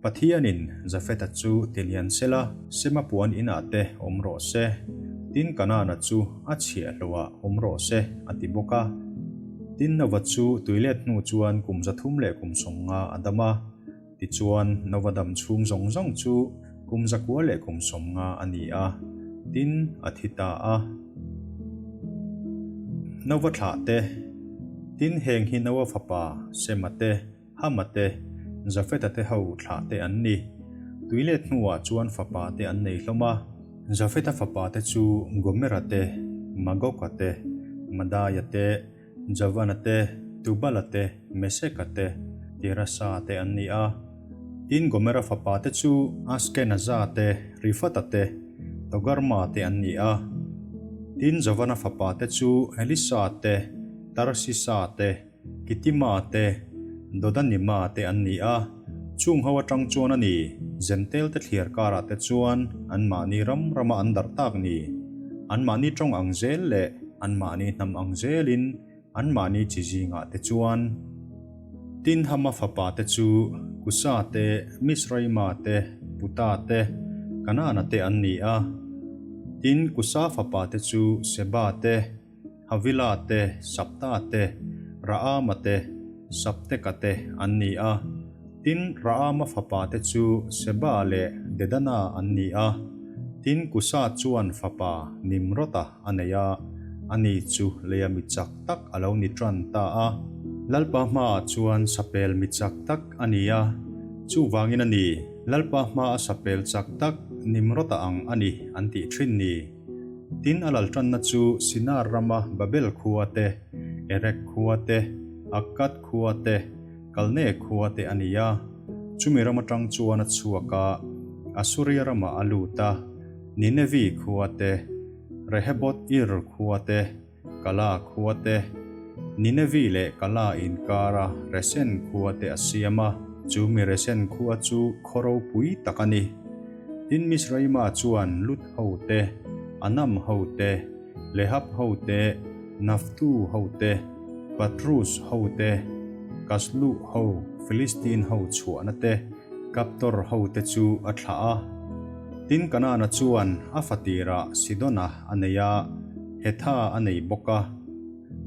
Speaker 1: Pathianin Jafeta chu tilian sela, Sema puan inah te awm rawh se, tin Kanaana chu a chhiahhlawhah awm rawh se, a ti bawk a. Tin Nova chu tuilet hnu chuan kum 300 leh kum 50 a dam a. Tichuan, Nova dam chhung zawng zawng chu kum 900 leh kum 50 a ni a, tin, a thi ta a. Nova thlah te. Tin, heng hi Noa fapa Sema te, Hama te, Jafeta te ho thlah te an ni. Tuilet hnuah chuan fapa te an nei hlawm a. Jafeta fapa te chu Gomera te, Magoka te, Madaia te, Javana te, Tubala te, Meseka te, Tirasa te an ni a. Tin, Gomera fapa te chu Askenaza te, Rifata te, Togarma te an ni a. Tin, Javana fapa te chu Elisa te, Tarsisa te, Kitima te, Dodanima te an ni a. Chung ho atang chuan a ni, Zentel te thliar karah te chuan anmahni ram rama an darh tak ni. Anmahni tawng ang zel leh anmahni hnam ang zelin anmahni chi zingah te chuan. Tin, Hama fapa te chu Kusa te, Misraima te, Puta te, Kanaana te an ni a. Tin, Kusa fapa te chu Seba te, Havila te, Sapta te, Raama te, Sapteka te an ni a. Tin, Raama fapa te chu Seba leh Dedana an ni a. Tin, Kusa chuan fapa Nimrota a nei a, ani chu leia mi chak tak a lo ni tan ta a. Lalpa hmaah chuan sapel mi chak tak a ni a, chuvangin a ni, Lalpa hmaa sapel chak tak Nimrota ang a ni an tih thin ni. Tin, a lal tanna chu Sinar rama Babel khua te, Erek khua te, Akkad khua te, Kalne khua te a ni a. Chumi ram atang chuan a chhuak a, Asuria ramah a lut a, Ninevi khua te, Rehoboth-ir khua te, Kala khua te, Ninevi leh Kala inkara Resen khua te a siam a, chu mi Resen khua chu khaw ropui tak a ni. Tin Mizraima chuan Lut ho te, Anam ho te, Lehab ho te, Naftu ho te, Patrus ho te, Kasluh ho, Filistin ho chhuahna te, Kaptor ho te chu a thlah a. Tin Kanaana chuan a fatirah Sidona a nei a, Hetha a nei bawk a.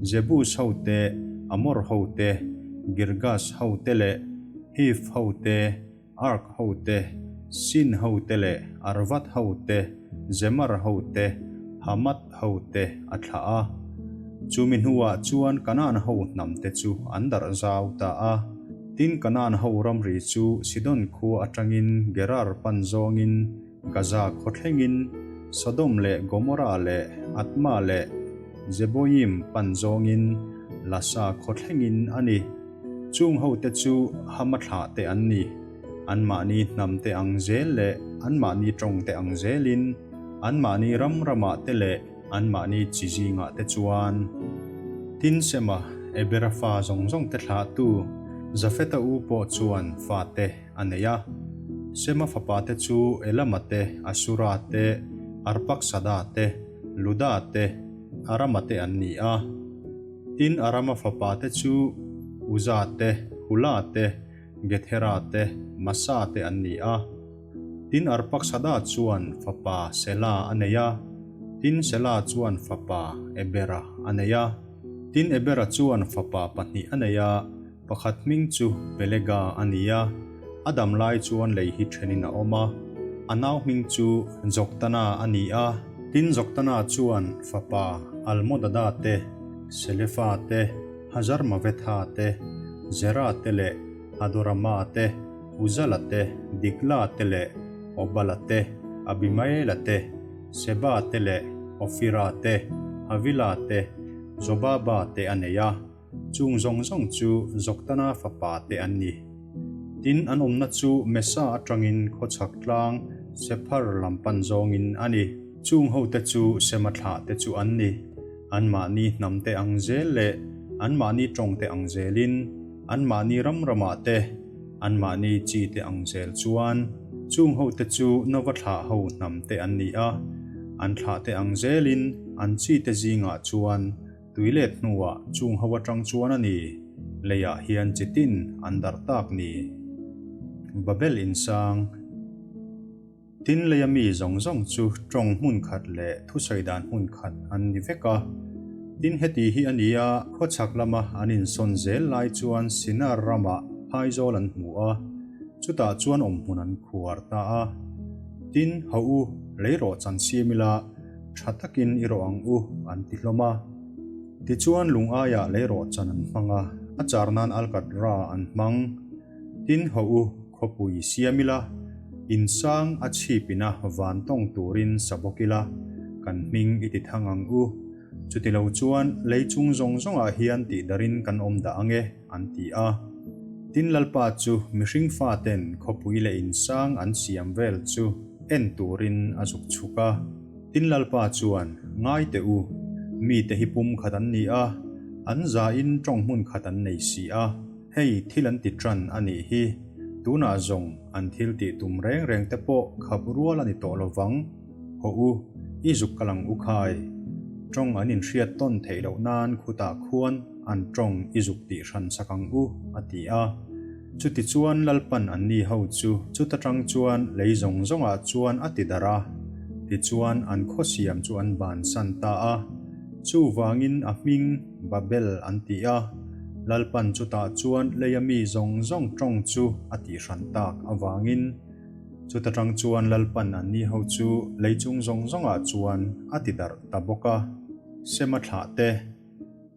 Speaker 1: Jebus ho te, Amor ho te, Girgas ho te leh Hiv ho te, Ark ho te, Sin ho te leh Arvad ho te, Zemar ho te, Hamath ho te a thlah a. Chumi hnuah chuan Kanaan ho hnam te chu an darh zau ta a. Tin Kanaan ho ramri chu Sidon khua atangin Gerar pan zawngin Gaza khaw thlengin Sodom leh Gomorrah leh Admah leh Zeboiim pan zawngin Lasa khaw thlengin a ni. Chung hote chu Hama thlah te an ni. Anmahni hnam te ang zel leh anmahni tawng te ang zelin anmahni ram ramah te leh anmahni chi zingah te chuan. Tin Sema, Ebera fa zawng zawng te thlahtu Jafeta u pawh chuan fate a nei a. Sema fapa te chu Elama te, Asura te, Arpaksada te, Luda te, Arama te an ni a. Tin Arama fapa te chu Uza te, Hula te, Gethera te, Masa te an ni a. Tin Arpaksada chuan fapa Sela a nei a, tin Sela chuan fapa Ebera a nei a. Tin Ebera chuan fapa pahnih a nei a, pakhat hming chu Pelega a ni a, a dam lai chuan lei hi thenin a awm a, a nau hming chu Joktana a ni a. Tin Joktana chuan fapa Almodada te, Selefa te, Hazarmavetha te, Zera te leh Hadorama te, Uzala te, Dikla te leh Obala te, Abimaela te, Seba te leh Ofira te, Havila te, Jobaba te a nei a, chung zawng zawng chu Joktana fapa te an ni. Tin, an awmna chu Mesa atangin khawchhak tlang Sephar lam pan zawngin a ni. Chung hote chu Sema thlah te chu an ni. Anmahni hnam te ang zel leh anmahni tawng te ang zelin, anmahni ram ramah te, anmahni chi te ang zel chuan, chung hote chu Nova thlah ho hnam te an ni a, an thlah te ang zelin an chi te zingah chuan tui let hnuah chung ho atang chuan a ni, leiah hian chi tin an darh tak ni. Babel insang. Tin leia mi zawng zawng chu tawng hmun khat leh thusawi dan hmun khat an ni vek a. Tin heti hi a ni a, khawchhak lama an insawn zel lai chuan Sinar ramah phaizawl an hmu a, chutah chuan awmhmun an khuar ta a. Tin, Hau u, lei rawh chan siam ila, tha takin i rawh ang u, an ti hlawm a. Tichuan lung aiah leirawhchan an hmang a, a char nan alkatra an hmang. Tin hawh u, khawpui siam ila, in sang a chhip ina van tawng turin sa bawk ila, kan hming i ti thang ang u. Chutilo chuan lei chung zawng zawngah hian tihdarin kan awm dah ang e, an ti a. Tin Lalpa chu mihring faten khawpui leh in sang an siam vel chu en turin a zuk chhuk a. Tin Lalpa chuan, Ngai teh u, mite hi pum khat an ni a, an zain tawng hmun khat an nei si a, hei thil an ti tan a nih hi, tunah zawng an thil tih tum reng reng te pawh khap rual a ni tawh lo vang. Hawh u, i zuk kal ang u khai. Tawng an inhriat tawn theih loh nan khutah khuan an tawng i zuk tih hran sak ang u, a ti a. Chutichuan Lalpan anni ho chu chuta tang chuan lei zawng zawngah chuan a ti darh a, tichuan an khaw siam chu an bansan ta a. Chuvangin a hming Babel an ti a, Lalpan chutah chuan leia mi zawng zawng tawng chu a tih hran tak avangin. Chuta tang chuan Lalpan anni ho chu lei chung zawng zawngah chuan a ti darh ta bawk a. Sema thlah te.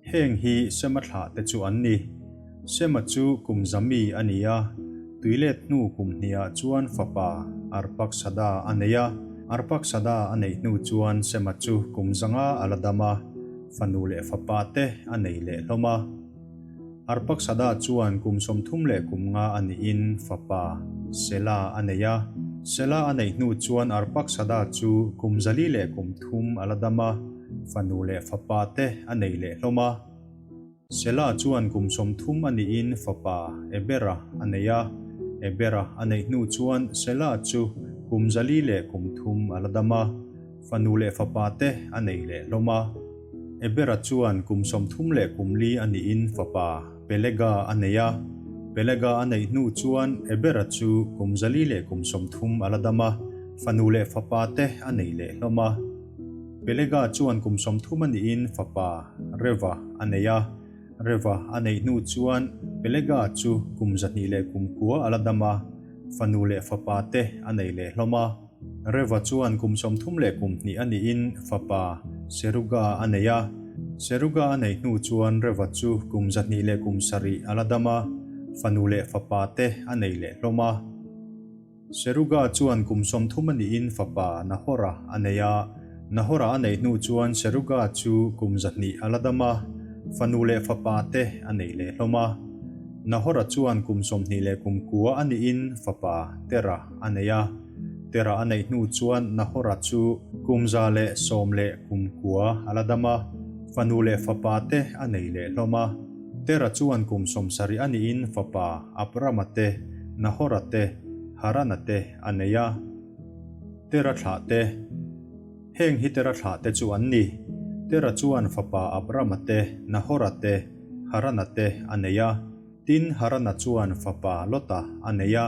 Speaker 1: Heng hi Sema thlah te chu an ni. Sema chu kum za mi a ni a, tuilet hnu kum hniah chuan fapa Arpaksada a nei a. Arpaksada a neih hnu chuan Sema chu kum zanga a la dam a, fanu leh fapa te a nei leh hlawm a. Arpaksada chuan kum 30 leh kum nga a nihin fapa Sela a nei a. Sela a neih hnu chuan Arpaksada chu kum 400 leh kum thum a la dam a, fanu leh fapa te a nei leh hlawm a. Sela chuan kum 30 a nihin fapa Ebera a nei a. Ebera a neih hnu chuan Sela chu kum 400 leh kum thum a la dam a. Fanu leh fapa te a nei leh hlawm a. Ebera chuan kum 30 leh kum li a nihin fapa Pelega a nei a. Pelega a neih hnu chuan Ebera chu kum 400 leh kum 30 a la dam a, fanu leh fapa te a nei leh hlawm a. Pelega chuan kum 30 a nihin fapa Reva a nei a. Reva a neih hnu chuan Pelega chu kum 200 leh kum kua a la dam a, fanu leh fapa te a nei leh hlawm a. Reva chuan kum 30 leh kum hnih a nihin fapa Seruga a nei a. Seruga a neih hnu chuan Reva chu kum 200 leh kum sarih a la dam a, fanu leh fapa te a nei leh hlawm a. Seruga chuan kum 30 a nihin fapa Nahora a nei a. Nahora a neih hnu chuan Seruga chu kum 200 a la dam a, fanu leh fapa te a nei leh hlawm a. Nahora chuan kum 20 leh kum kua a nihin fapa Tera a nei a. Tera a neih hnu chuan Nahora chu kum 110 leh kum kua a la dam a, fanu leh fapa te a nei leh hlawm a. Tera chuan kum 70 a nihin fapa Abrama te, Nahora te, Harana te a nei a. Tera thlah te. Heng hi Tera thlah te chu an ni. Tera chuan fapa Abrama te, Nahora te, Harana te a nei a. Tin, Harana chuan fapa Lota a nei a.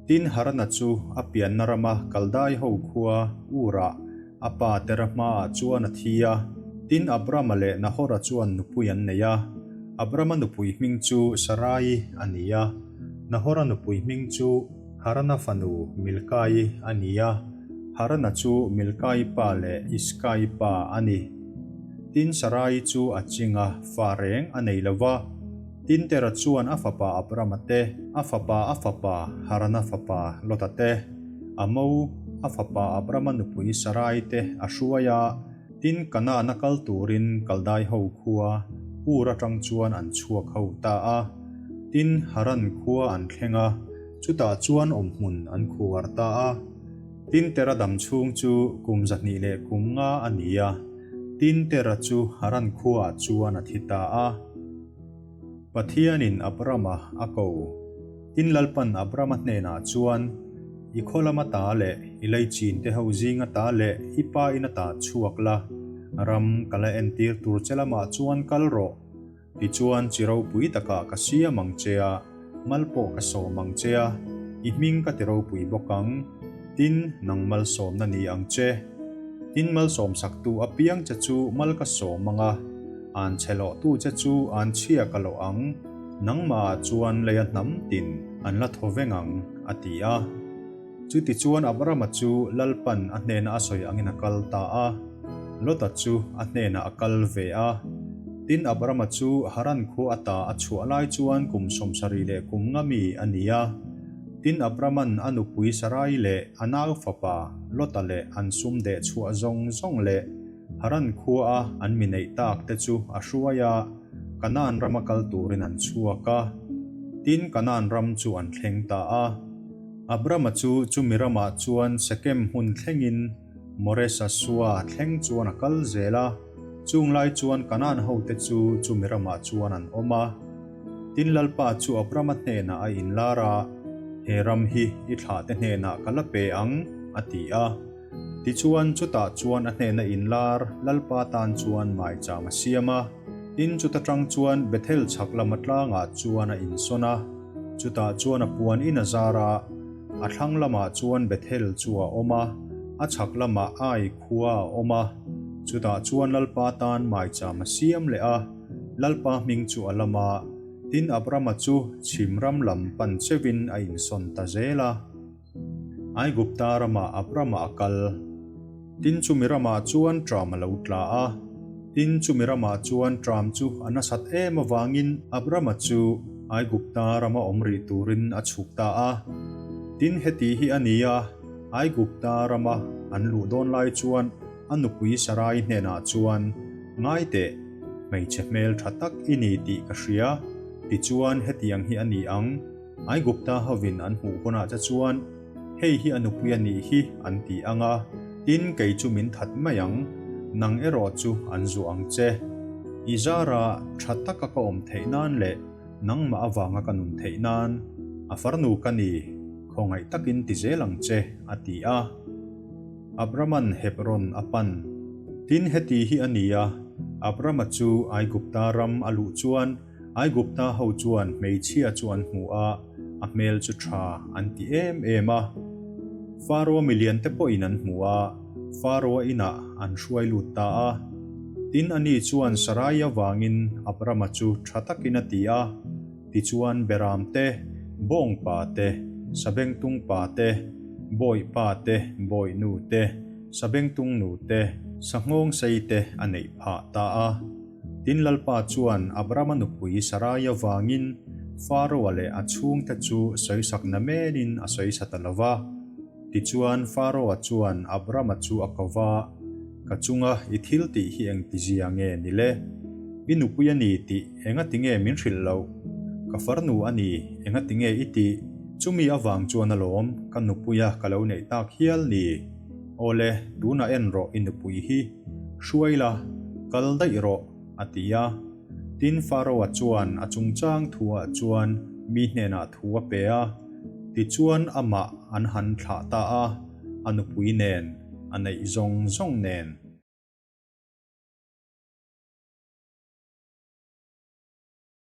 Speaker 1: Tin, Harana chu a pianna rama Kaldai ho khua Ur-ah a pa Tera hmaah chuan a thi a. Tin, Abrama leh Nahora chuan nupui an nei a. Abrama nupui hming chu Sarai a ni a. Nahora nupui hming chu Harana fanu Milkai a ni a. Harana chu Milkai pa leh Iskai pa a ni. Tin, Sarai chu a ching a, fa reng a nei lo va. Tin, Tera chuan a fapa Abrama te, a fapa a fapa Harana fapa Lota te, a mo, a fapa Abrama nupui Sarai te a hruai a. Tin, Kanaana kal turin Kaldai ho khua Ur atang chuan an chhuak ho ta a. Tin, Haran khua an thleng a, chutah chuan awmhmun an khuar ta a. Tin, Tera dam chhung chu kum 200 leh kum nga a ni a. Tin, Tera chu Haran khuaah chuan a thi ta a. Pathianin Abrama a ko. Tin, Lalpan Abrama hnenah chuan, I khaw lama ta leh i leichin te ho zinga ta leh i pa ina ta chhuak la, ram ka la entir tur che lamah chuan kal rawh. Tichuan, chi ropui takah ka siam ang che a, mal pawh ka sawm ang che a, i hming ka ti ropui bawk ang. Tin, nang malsawmna ni ang che. Tin, malsawmsaktu apiang che chu mal ka sawm ang a, an chhe lawhtu che chu an chhia ka lawh ang. Nangmahah chuan leia hnam tin an la thaw veng ang, a ti a. Chutichuan Abrama chu Lalpan a hnena a sawi angin a kal ta a, Lota chu a hnenah a kal ve a. Tin, Abrama chu Haran khua ata a chhuah lai chuan kum 70 leh kum nga mi a ni a. Tin, Abraman a nupui Sarai leh a nau fapa Lota leh an sum deh chhuah zawng zawng leh Haran khua a an mi neih tak te chu a hruai a, Kanaan rama kal turin an chhuak a. Tin, Kanaan ram chu an thleng ta a. Abrama chu chumi ramah chuan Sekem hmun thlengin Moresa sua thleng chuan a kal zel a, chung lai chuan Kanaan hote chu chumi ramah chuan an awm a. Tin, Lalpa chu Abrama hnenah a inlar a, He ram hi i thlahte hnenah ka la pe ang, a ti a. Tichuan, chutah chuan a hnena inlar Lalpa tan chuan maicham a siam a. Tin, chuta tang chuan Bethel chhak lama tlangah chuan a insawn a. Chutah chuan a puan in a zar a, a thlang lamah chuan Bethel chu a awm a, a chhak lamah Ai khua a awm a. Chutah chuan Lalpa tan maicham a siam leh a, Lalpa hming chu a lam a. Tin, Abrama chu chhim ram lam pan cheuhin a insawn ta zel a. Aigupta ramah Abrama a kal. Tin chumi ramah chuan ṭam a lo tla a. Tin chumi ramah chuan ṭam chu a nasat em avangin Abrama chu Aigupta rama awm rih turin a chhuk ta a. Tin heti hi a ni a, Aigupta rama an luh dawn lai chuan a nupui Sarai hnenah chuan, Ngai teh, hmeichhe hmel ṭha tak i ni tih ka hria, tichuan hetiang hi a ni ang, Aigupta hovin an hmuh hunah che chuan, Hei hi a nupui a nih hi, an ti ang a, tin kei chu min that mai ang, nang erawh chu an zuah ang che. I zara tha taka ka awm theih nan leh nangmah avanga ka nun theih nan, a farnu ka ni, khawngaih takin ti zel ang che, a ti a. Abraman Hebron a pan. Tin heti hi a ni a, Abrama chu Aigupta ram a luh chuan, Aigupta ho chuan hmeichhia chu an hmu a, a hmel chu tha an ti em em a. Faro milian te pawhin an hmu a, Faro inah an hruai lut ta a. Tin ani chuan Sarai avangin Abrama chu tha takin a ti a, tichuan Beram te, Bawngpa te, Sabengtungpa te, Bawihpa te, Bawihnu te, Sabengtungnu te, Sanghawngsei te a neih phah ta a. Tin Lalpa chuan Abrama nupui Sarai avangin Faroa leh a chhungte chu sawisak namenin a sawisa ta lo va. Tichuan Faroa chuan Abrama chu a ko va, Ka chunga i thil tih hi engtizia nge ni le? I nupui a ni tih engati nge min hrilh loh? Ka farnu a ni, engati nge i tih? Chumi avang chuan alawm ka nupuia ka lo neih tak hial ni. Awle, tunah en rawh i nupui hi. Hruai la, kal daih rawh, a ti a. Tin, Faraoa chuan a chungchang thuah chuan mi hnenah thu a pe a. Tichuan amah an han thlah ta a, a nupui nen, a neih zawng zawng nen.